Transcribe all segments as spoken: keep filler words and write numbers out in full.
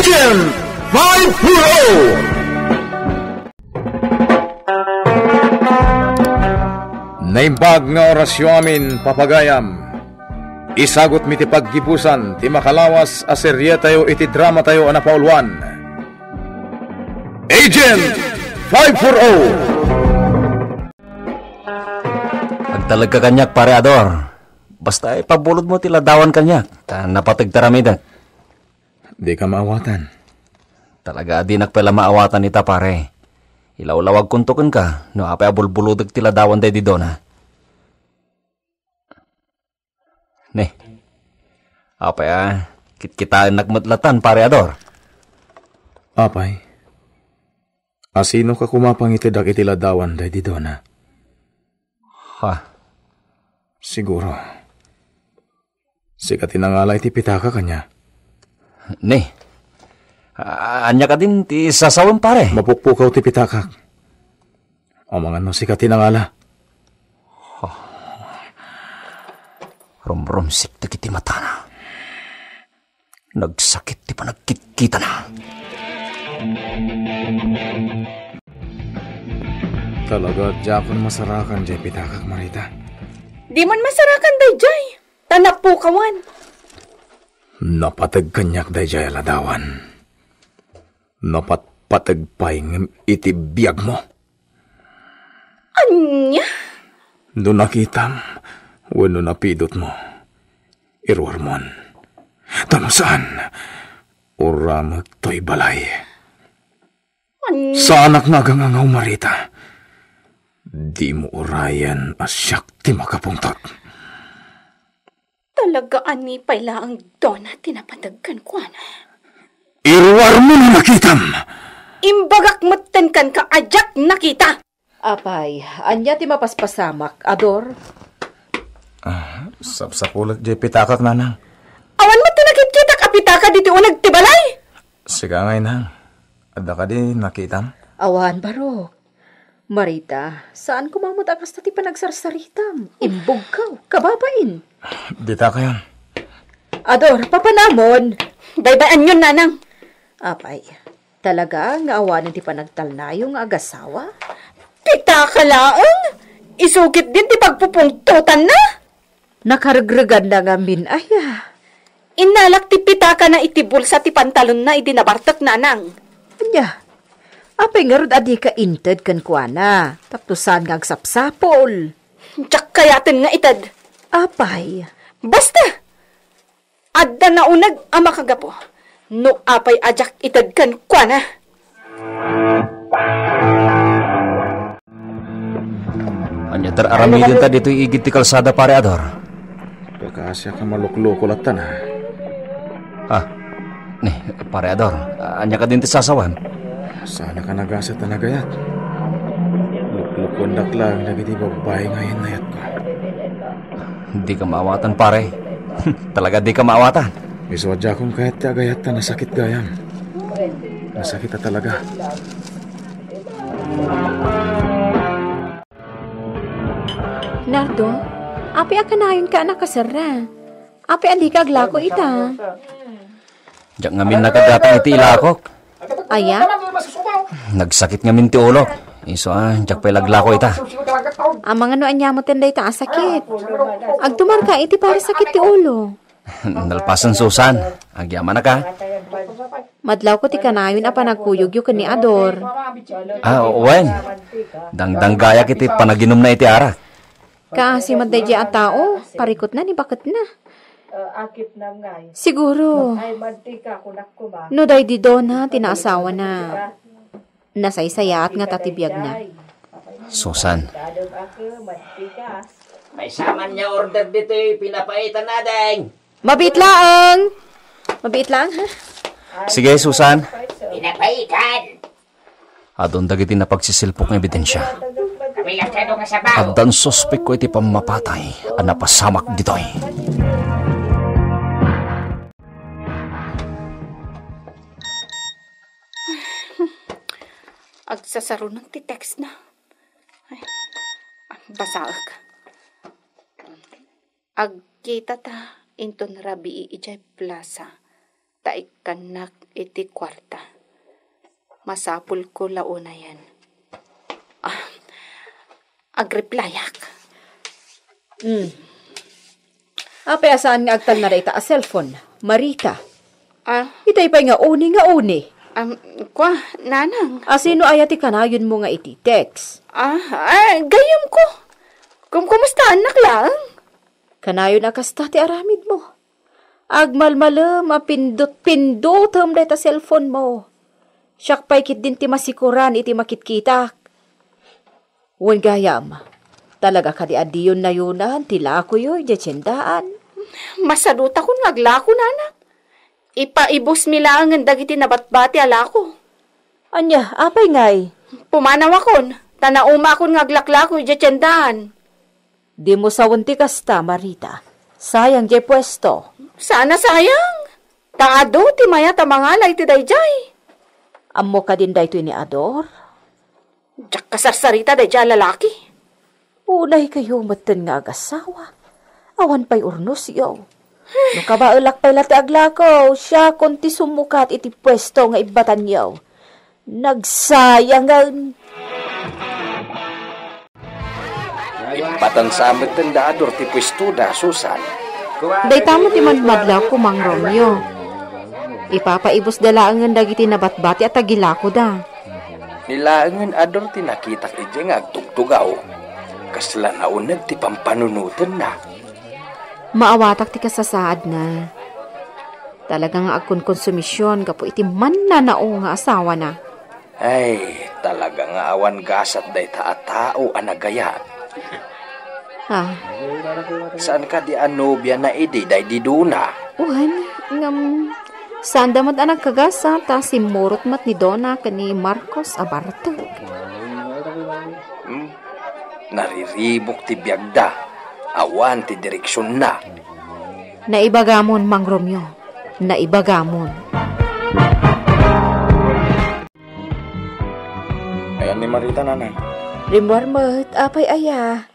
Agent five four oh. Naimbag nga orasyo amin, papagayam. Isagutmi ti paggibusan ti makalawas a serietayo iti dramatayo a napauluan, Agent five four oh. Agtalek ka kaniak, Pare Ador. Basta ipabulodmo ti ladawan kaniak, ta napateg ti aramidek. Dika maawatan. Talaga a dinak pay la maawatan ita, pare. Ilawlawagkonto kenka no apay a bulbulodek ti ladawan daydi Dona. Ne. Apay a, kitkitaennak met latan, Pare Ador. Apay, asino ka koma pangitedak iti ladawan daydi Dona? Ha? Siguro. Sika ti nangala iti pitaka kaniak. Ne. A-, ania kadin ti sasawem, pare? Mapukpukaw ti pitakak. Amangan no sika ti nangala. Rumrumsik dagiti matana. Nagsakit ti panagkitkitana. Talaga, diakon masarakan diay pitakak, Marita. Dimon masarakan daydiay. Ta napukawan. Napateg kaniak daydiay a ladawan. Napatpateg pay ngem iti biagmo. Ania? No nakitam wenno napidutmo, iruarmon. Ta no saan, uramek toy balay. Ania? Saanak nga agangangaw, Marita. Dimo urayen a siak ti makapungtot. Talaga a ni pay laeng Dona ti napateg kenkuana. Iruarmo no nakitam! Imbagak metten kenka a diak nakita! Apay, ania ti mapaspasamak, Ador? Ah, sapsapulek diay pitakak, nanang. Awan met ti nakitkitak a pitaka ditoy uneg ti balay! Sika ngay, nang. Adda kadi nakitam? Awan, Barok. Marita, saan koma met a kasta ti panagsarsaritam. Imbugkaw, kababain. Dita kayon. Ador, papanamon. Baybay-anyon, nanang. Apay, talaga nga awanen ti panagtalnayo nga agasawa? Pitaka laeng? Isu ketdin ti pagpupungtotanna? Nakaregreganna ngamin, aya. Innalak ti pitakana iti bulsa ti pantalonna idi nabartek, nanang. Ania? Apay ngarud a dika inted kenkuana, tapno saan nga agsapsapul? Diak kayaten nga ited. Apay? Basta! Adda nauneg a makagapu no apay a diak ited kenkuana. Ania ti ar-aramidenta ditoy igid ti kalsada, Pare Ador? Kakasiak a malukloko latta, a. Ah, ni, Pare Ador, ania kadin ti sasawem? Saanak a nagasat a nagayat. Luklokuendak laeng dagiti babbai nga innayatko. Dika maawatan, pare. Talaga dika maawatan. Isu a diakon kayat ti agayat ta nasakit gayam. Nasakit a talaga. Nardo, apay a kanayonka a nakaserra? Apay a dika aglako ita? Diak ngamin nakagatang iti ilakok. Aya? Nagsakit ngamin ti ulok. Isu a, diak pay laglako ita. Amangan no ania met dayta a sakit. Agtumarka iti parasakit ti ulo. Nalpasen, Susan. Agyamanak a. Madlawko ti kanayon a panagkuyogyo ken ni Ador. Ah, wen. Dangdanggayak iti panaginumna iti arak. Kaasi met daydiay a tao, parikutna ni baketna. Siguro, no daydi Dona ti naasawana, nasaysayaat ngata ti biagna. Susan. Maysa man nga order ditoy pinapaitan, ading. Mabiit laeng. Mabiit laeng, ha? Sige, Susan. Pinapaitan. Adun dagiti napagsisilpok nga ebidensia. Kami lang kano nga sabaw. Addan suspekko iti pammapatay a napasamak ditoy. Agsasaruno ti text na. Ay, basaek. Agkitata inton rabii idiay plaza. Ikkannak iti kuarta. Masapulko la unayen. Ah, agreplayak. Hmm. Apay a saan nga agtalna dayta a cellphone, Marita? Ah. Itay pay nga uni nga uni. Am, kua, nanang. A sino aya ti kanayonmo nga iti text? Ah, ah, gayyemko. Kumkumustaannak laeng. Kanayon a kasta ti aramidmo. Agmalmalem a pindut-pindutem dayta cellphone mo. Siak pay ketdin ti masikoran iti makitkitak. Wen gayam, talaga kadi a diyon nayunan ti lakoyo idiay tiendaan? Masadutakon nga aglako, nana. Ipaibusmi laengen dagiti nabatbati a lako. Ania, apay ngay? Pumanawakon, ta naumaakon nga aglaklako idiay tiendaan. Dimo sawen ti kasta, Marita. Sayang diay puesto. Saan a sayang. Ta adu ti mayat a mangala iti daydiay. Ammo kadin daytoy ni Ador? Diak kasarsarita daydiay a lalaki. Unay kayo metten nga agasawa. Awan pay urnosyo. No kabaelak pay la ti aglako, siakon ti sumukat iti puesto nga ibbatanyo. Nagsayangen. Imbatan sa metten da Ador ti puestoda, Susan. Dayta met ti madmadlawko, Mang Romeo. Ipapaibusda laengen dagiti nabatbati a tagilakoda. Ni laengen Ador ti nakitak idiay nga agtugtugaw. Kasla nauneg ti pampanunotenna. Maawatak ti kasasaadna. Talaga nga agkonkonsumision gapu iti mannanao nga asawana. Ay, talaga nga awan gasat dayta a tao a nagayat. Ah. Saan kadi a nobiana idi daydi Dona? Wen, ngem, saanda met a nagkagasat, ta simmurot met ni Dona ken ni Marcos a bartek. Hmm? Nariribuk ti biagda. Awan ti direksionna. Naibagamon, Mang Romeo. Naibagamon. Ayan ni Marita, nanang. Rimmuar met, apay aya?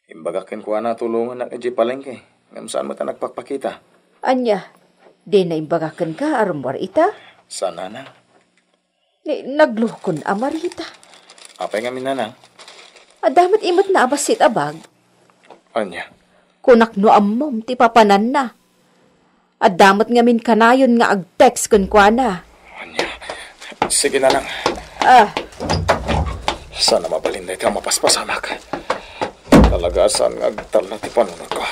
Imbagak kenkuana a tulongannak idiay palengke, ngem saan met a nagpakpakita. Ania, dina imbagak kenka a rimmuar ita? Saan, nanang. Ni, naglukon a Marita. Apay ngamin, nanang? Adda met imetna a bassit a bag. Ania? Kunak no ammom ti papananna. Adda met ngamin kanayon nga ag-text kenkuana. Ania? Sige, nanang. Ah. Saan a mabalin dayta a mapaspasamak. Talaga saan nga agtalna ti panunotko.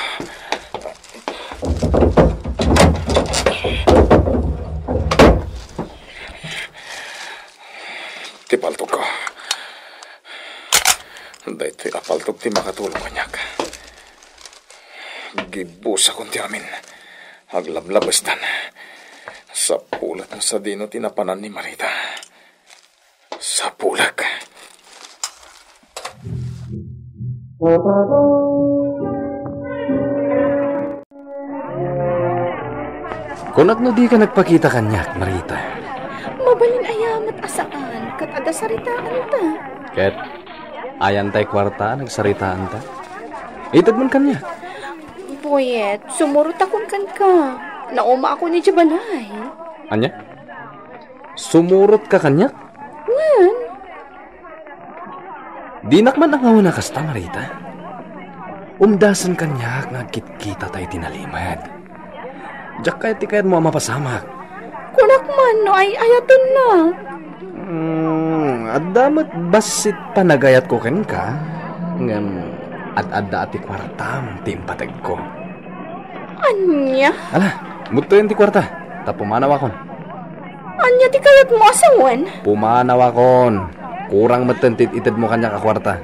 Ti paltogko. Daytoy a paltog ti makatulong kaniak. Gibusakon ti amin. Aglablabesdan. Sapulat no sadino ti napanan ni Marita. Sapulak. Kunak no dika nagpakita kaniak, Marita. Mabalin aya met a saan, ket adda saritaanta. Ket ayan tay kuarta a nagsaritaanta? Itedmon kaniak. Boyet, sumurotakon kenka. Naumaakon idiay balay. Ania? Sumurotka kaniak? Wen. Dinak man angawen a kasta, Marita. Umdasen kaniak nga agkitkitata iti nalimed. Diak kayat ti kayatmo a mapasamak. Kunak man no ay-ayatennak. Hmm, adda met bassit panagayatko kenka, ngem ad-adda a ti kuartam ti impategko. Ania? Ala, muttoyen ti kuarta, ta pumanawakon. Ania ti kayatmo a sawen? Pumanawakon. Kurang metten ti itedmo kaniak a kuarta.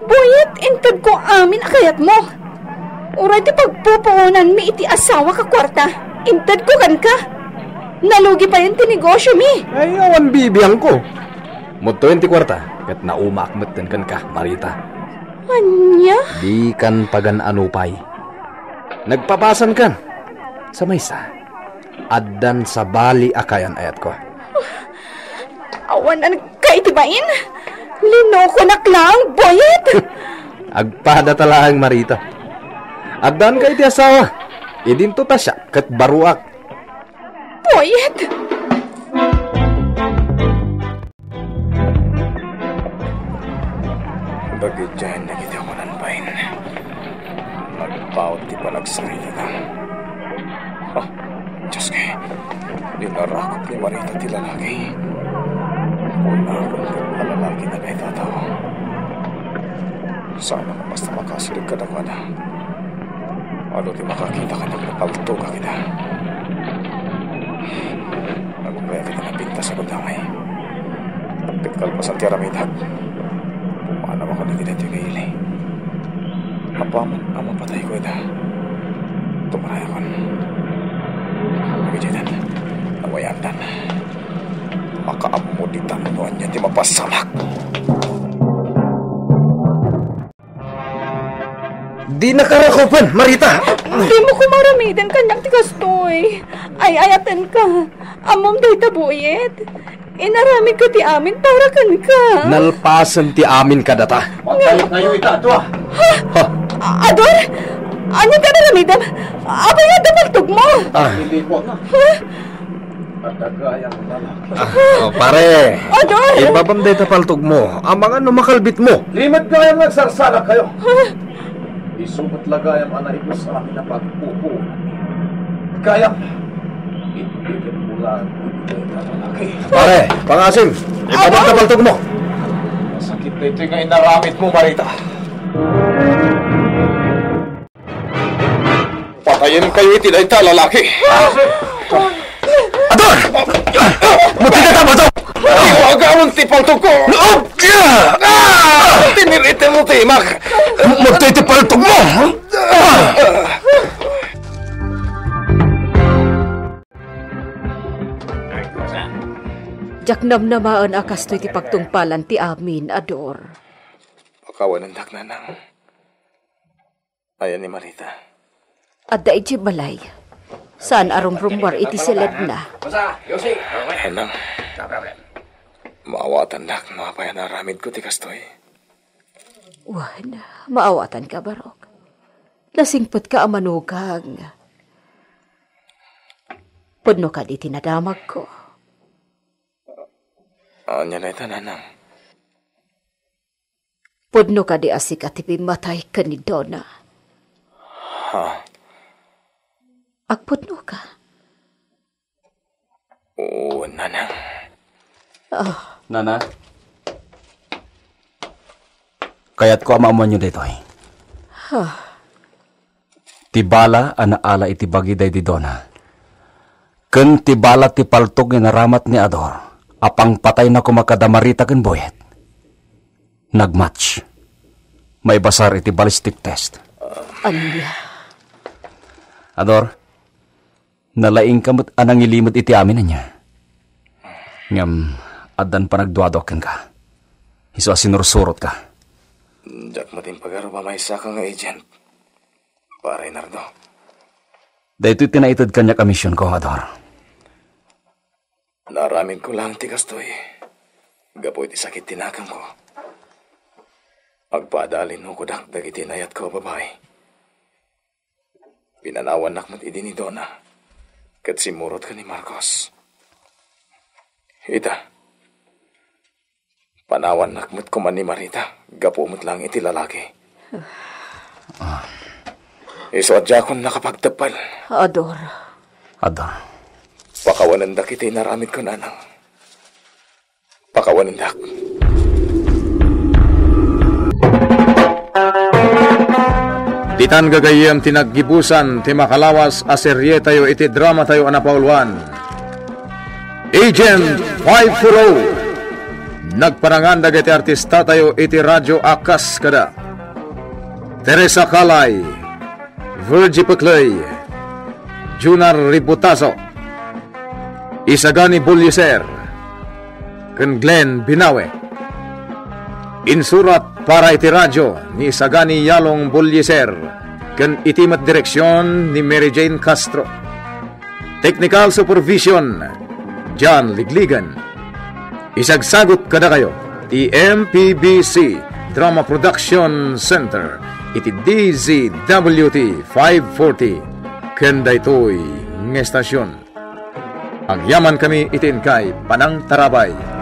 Boyet, intedko amin a kayatmo. Uray ti pagpupuonanmi iti asawak a kuarta, intedko kenka. Nalugi payen ti negosyomi. Ay, awan bibiangko. Muttoyen ti kuarta, ket naumaak metten kenka, Marita. Ania? Dikan pagan-ano pay. Nagpapasankan. Sa maysa, addan sabali a kayan-ayatko. Awan a nagkaitibain. Linokonak laeng, Boyet. Agpadata laeng, Marita. Addanka iti asawa. Idinto ta siak ket baruak. Boyet! Dagidiay dagiti awanan bain. Nagpaut ti panagsarita. Ah, Diyos ko, dinarakop ni Marita ti lalaki. Kunakon ket a lalaki na kay tataw. Sana nga basta makasideg kadakuada. Adu ti makakita kaniak no paltogak ida. Nagukayat iti napintas a gundaway. Ket kalpasan ti aramidak, pumanawakon iti daytoy nga ili. Apaman a mapatayko ida, tumarayakon. Nagidietan, awayandan. Makaammo ditan no ania ti mapasamak. Dinaka rakupen, Marita! Dimo koma aramiden kaniak ti kastoy. Ay-ayatenka. Ammom dayta, Boyet. Inaramidko ti amin para kenka. Nalpasen ti amin kadata. Magkayo-kayo ita, tua. Ha? A-, Ador? Ania ti inaramidem? Apay nga adda paltogmo? Ah. Hindi po. Ha? Adda gayam lalaki. Ah, oh, pare. Ador! Ibabam dayta paltogmo. Amangan no makalbitmo. Di met gayam nagsarsarak kayo. Isu met la gayam a naibus amin a pagpupuon. Gayam, itbiten mo lang dayta lalaki. Pare, pangasim. Ibabam ta paltogmo. Masakit daytoy nga inaramidmo, Marita. Patayen kayo iti dayta a lalaki. Ador! Magtitita mo to! Iwagamon ti paltogko! Ah! Tiniritem mo ti imak! Magtiti paltogmo! Diak namnamaen a kastoy ti pagtungpalan ti amin, Ador. Pakawanendak, nanang. Ayan ni Marita. Adda idiay balay. Saan a rumrummuar iti siledna. Nanang, maawatandak no apay a naaramidko ti kastoy. Wen, maawatanka, Barok. Nasingpetka a manugang. Pudno kadi ti nadamagko. Ania dayta, nanang? Pudno kadi a sika ti pimmatay ken ni Donna? Ha? Agpudnoka? Oo, nanang. Ah. Nana? Kayatko a maammoanyo daytoy. Ha? Ti bala a naala iti bagi daydi Donna, ken ti bala ti paltog nga inaramat ni Ador a pangpatayna koma kada Marita ken Boyet, nagmatch. Maibasar iti ballistic test. Ania? Ador, nalaingka met a nangilimed iti amin, ania? Ngem addan panagduaduak kenka. Isu a sinursurotka. Diak met impagarup a maysaka nga agent. Pare Nardo. Daytoy ti naited kaniak a misionko, Ador. Naaramidko laeng ti kastoy gapu iti sakit ti nakemko. Agpaada a linukodak dagiti inayatko a babai. Pinanawannak met idi ni Donna ket simmurot ken ni Marcos. Ita, panawannak met koma ni Marita gapu met laeng iti lalaki. Isu a diakon nakapagteppel. Ador. Ador. Pakawanendak iti inaramidko, nanang. Pakawanendak. Ditan gagayyem ti naggibusan ti makalawas a serietayo iti dramatayo a napauluan, Agent five four oh. Nagparangan dagiti artistatayo iti radyo a kas kada Teresa Calay, Virgie Peclay, Junar Ributaso, Isagani Buliser, ken Glenn Binawe. Insurat para iti radyo ni Isagani Yalong Buliser ken iti met direksion ni Mary Jane Castro. Technical supervision, John Ligligan. Isagsagut kadakayo ti M P B C Drama Production Center iti D Z W T five forty. ken daytoy nga estasion. Agyamankami iti inkay panangtarabay.